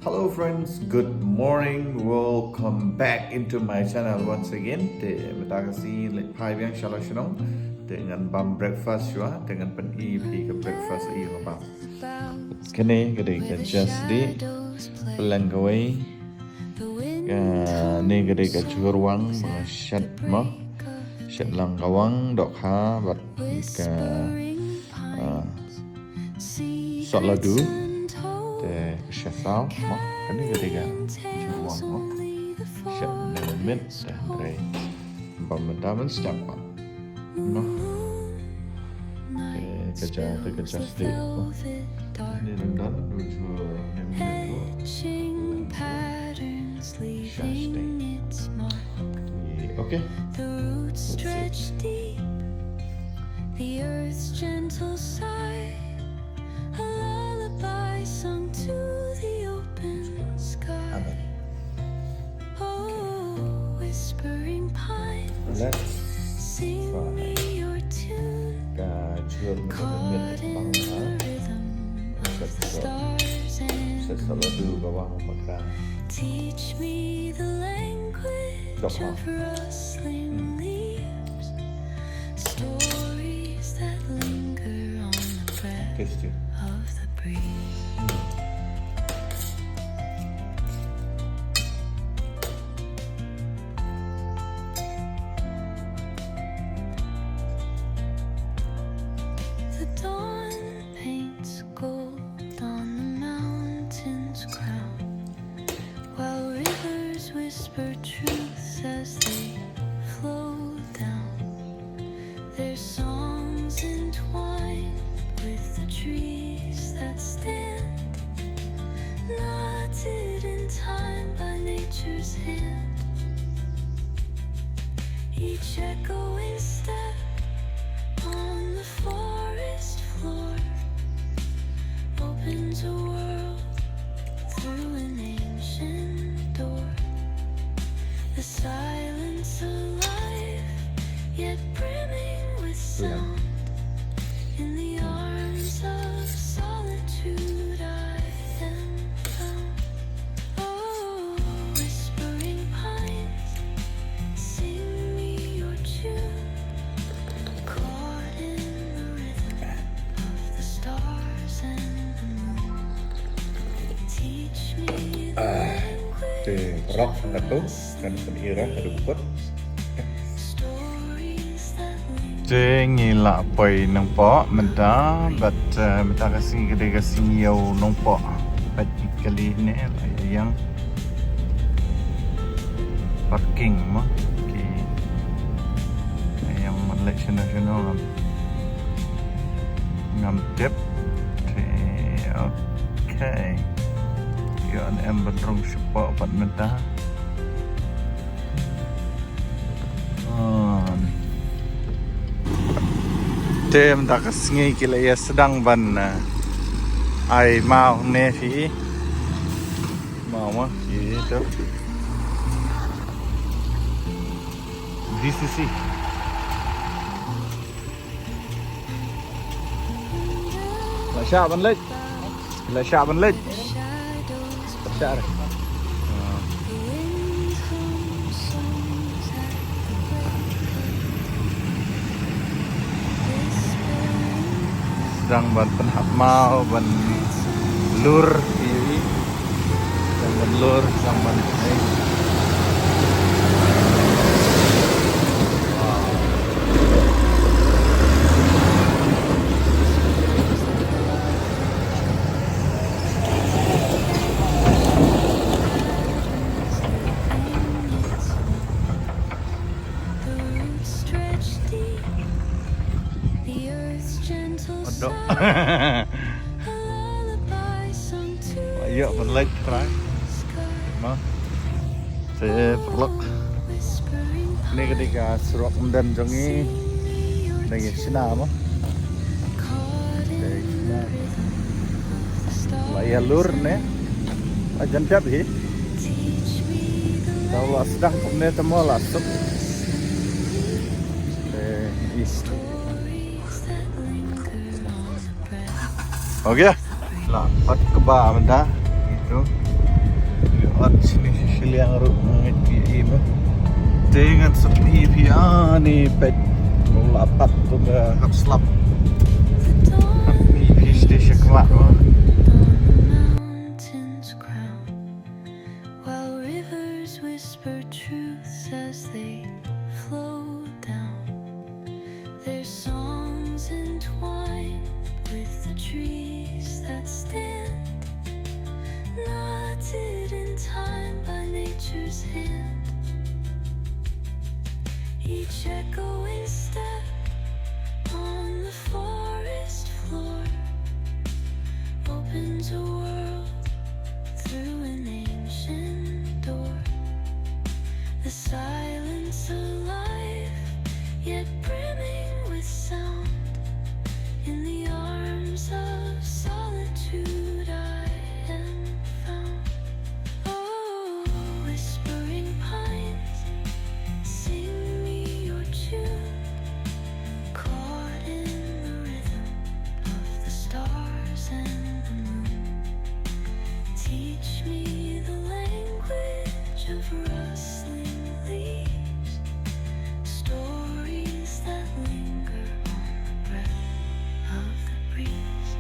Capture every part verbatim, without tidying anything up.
Hello friends, good morning. Welcome back into my channel once again. Te mynta ka sngi leit phai biang sha la shnong. Te ngan bam breakfast shuwa, te ngan pyni phi ka breakfast ïa nga bam. Kane ka dei ka jasdi, pyleng kawei. Kane ka dei ka jhurwang, ba shet mo. Shet lang ka wang, dohkha, bad ka, ah, soh ladu. Te ka shet saw mo. Kane ka dei ka jhurwang mo. Shet ne mit, te hynrei bam mynta mynstep pat. Mo. Te ka ja, te ka jasdi mo. Ni dang dan, du jhur ne mit mo. Shet. Okay. The roots stretch deep, the earth's gentle sigh, a lullaby sung to the open sky. Amen. Oh, whispering pines, let's sing me your tune. Ka jhur mynta ka mit bang ha. Caught in the rhythm of the stars and the moon. Teach me the language of rustling leaves, stories that linger on the breath of the breeze. The dawn paints gold on the mountain's crown, while rivers whisper truths as they flow down. Their songs entwined with the trees that stand, knotted in time by nature's hand. Each echoing step on the forest floor opens a world through an ancient door. The silence alive, yet brimming with sound. In the arms of solitude I am found. Oh, whispering pines, sing me your tune. Caught in the rhythm of the stars and the moon. Teach me the language of rustling leaves. Ah, te rock na tu, kan kan ira ka dukut. Te ngi la poi Nongpoh mynta, bad, eh, mynta ka sngi ka dei ka sngi ïew Nongpoh. Bad kali ne la ïeng parking mo. Ki ïeng man leit shano shano ngam, ngam tip. Te, okay. Ïoh ne em ban rung shapoh pat mynta. Ah. Te mynta ka sngi ki la ïa sdang ban, eh, ai maw ne phi. Maw ma, ïa to. D C C. La shah ban leit. La shah ban leit. La shah re. Ah. Sdang ban pynhap maw, ban lur ïa i. Sdang ban lur, sdang ban, eh. Adoh. Ïa, ban leit trai. Ma. Te paralok. Kane ka dei ka surok ym don jong ngi. Dang ïa shna mo. Te ïa shna. La ïa lur ne. La jan dep hi. Te la sdang kumne te mo la suk. Te ïa. Okay. La pat kba mynta. Itu. Ot shini shi shiliang ruh ngit ki im. Te ngan sep i phi ani pek. Mula pat tu ga hap slap. Hap i phi shite shaklat ma. Mountains crown, while rivers whisper truths as they flow down. Their songs entwined with the trees that stand, knotted in time by nature's hand. Each echoing step on the forest floor opens a world through an ancient door. The silence alive, yet brimming with sound. In the arms of solitude I am found. Oh, whispering pines, sing me your tune. Caught in the rhythm of the stars and the moon. Teach me the language of rustling leaves. Stories that linger on the breath of the breeze.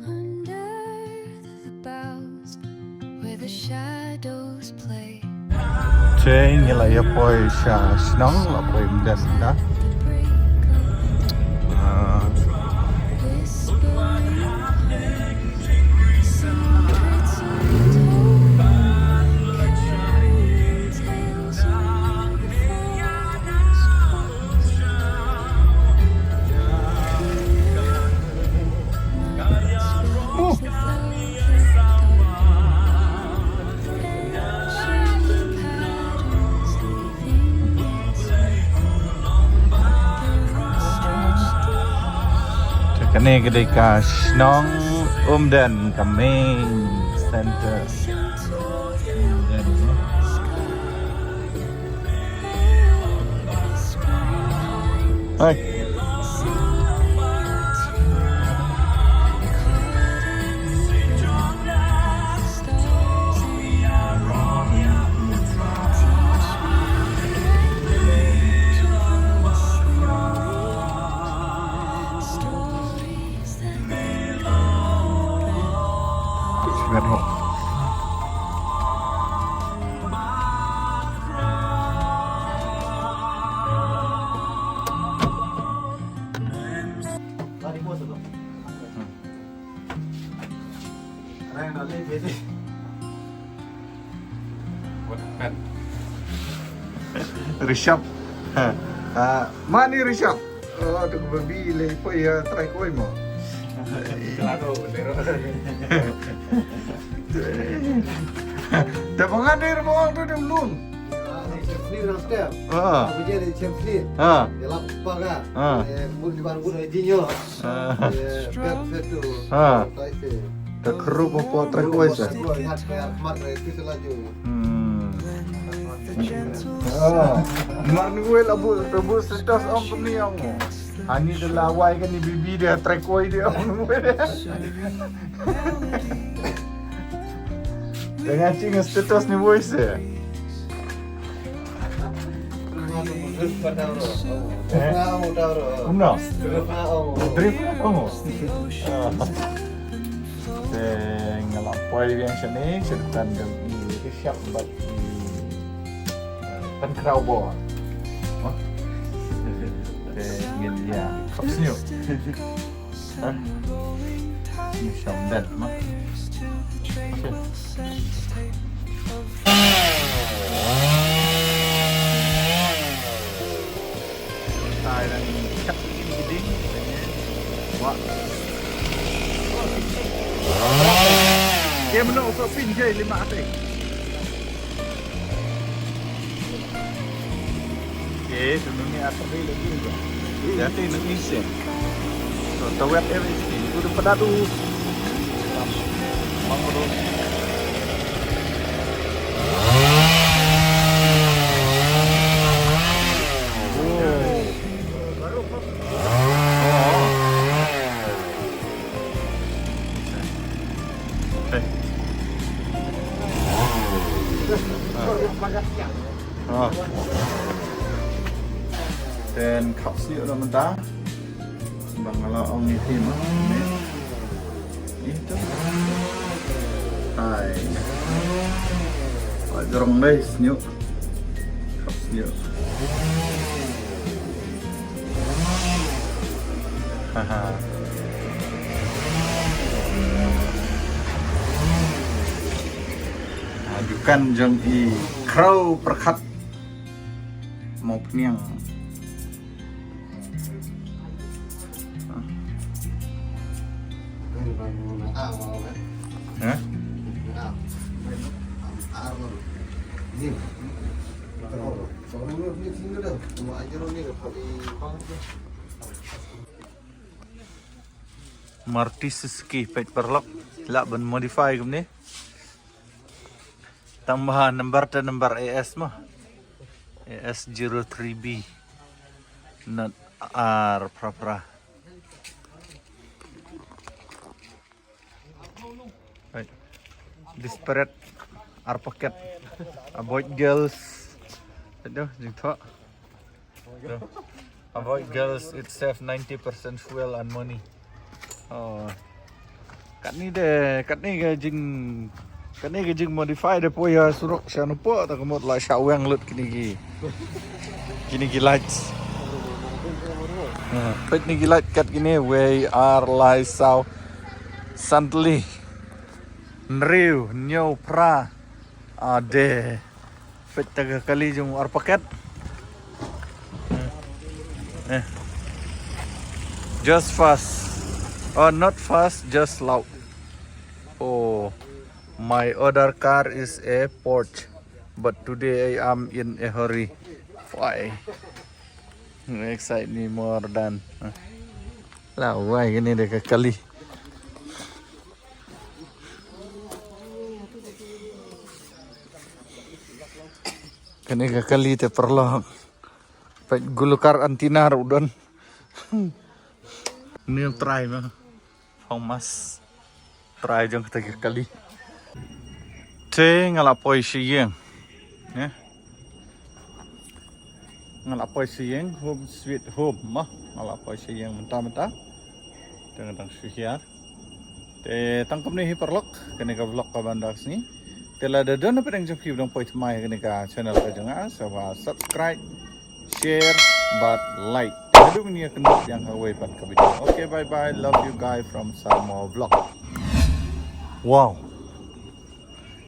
Under the boughs where the shadows play. Te ngi la ïa poi sha shnong, la poi Umden da. Ah. Te kane ka dei ka shnong Umden, ka main center. Umden, no? Hai. Rishabh. Ah, mani Rishabh. Oh, tu baby le poi ïa trai koi mo. Claro, pero. Te ba nga dei ba ong tu dei lung. Ah. Ah. Ah. Ah. Ka khrup hapoh trai koi sa. Hmm. Ah. Mar ni wei la buh, la buh status ong kumne ong. Ani da la wai kane baby da trai koi da ong. Dang nga ching status ni wei se. Eh? Kumno? Drift? Oh. Ah. Te nga la poi biang shane, sha dukhan jong i Rishabh bad i, eh, Pynkhraw Bor. Oh. Te ngin ïa khop sniew. Ha? Ni shong dan ma. Sure. Ke mano ko pin ke lima ate. Ke tu nungi ato be lagi. Jadi nungi sen. So tawet eri sini. Udah pada tu. Bang terus. Oh. Ten khap sih udah mentah. Bang kalau ong itu mah ini. Itu. Hai. Wah, jorong deh senyum. Khap sih. Haha. Dukan jong i Khraw Pyrkhat. Mawphniang. Ha? Maruti Suzuki peit paralok. Lah ban modify kumne. Tang ba number te number A S mo. A S zero three B. Not R pra pra. Right. Disparate, ar paket. Avoid girls. Aduh, jingthoh. Aduh. Avoid girls, it save ninety percent fuel and money. Oh. Katni de, katni ke jing, katni ke jing modify de poi ha surok sha nupo ta kemot la sha weng lut kini ki. Kini ki lights. Ha, peit ni ki light kat kini wei ar lai saw. Santli. Nriu, nyau pra. Ade. Peit ta ka kali jong ar paket. Eh. Just fast. Oh, not fast, just loud. Oh, my other car is a Porsche, but today I am in a hurry. Why? Excite me more than. La wai kini de ka kali. Kani ka kali te paralok. Peit gulukar antina ruh don. Ni try ma. Hong mas. Try jong kata ka kali. Te nga la poi sha ïing. Ya. Nga la poi sha ïing, home sweet home ma. Nga la poi sha ïing mynta mynta. Te nga dang shu hiar. Te tang kumne hi paralok, kane ka vlog ka ban da ka sngi. Te lada don na pdeng jong phi ba dang poi thymmai ha kane ka channel ka jong nga, sa ba subscribe, share bad like. Haduh mynne ka nud ïa kawei pat ka video. Okay, bye bye. Love you guys from Samo Vlog. Wow.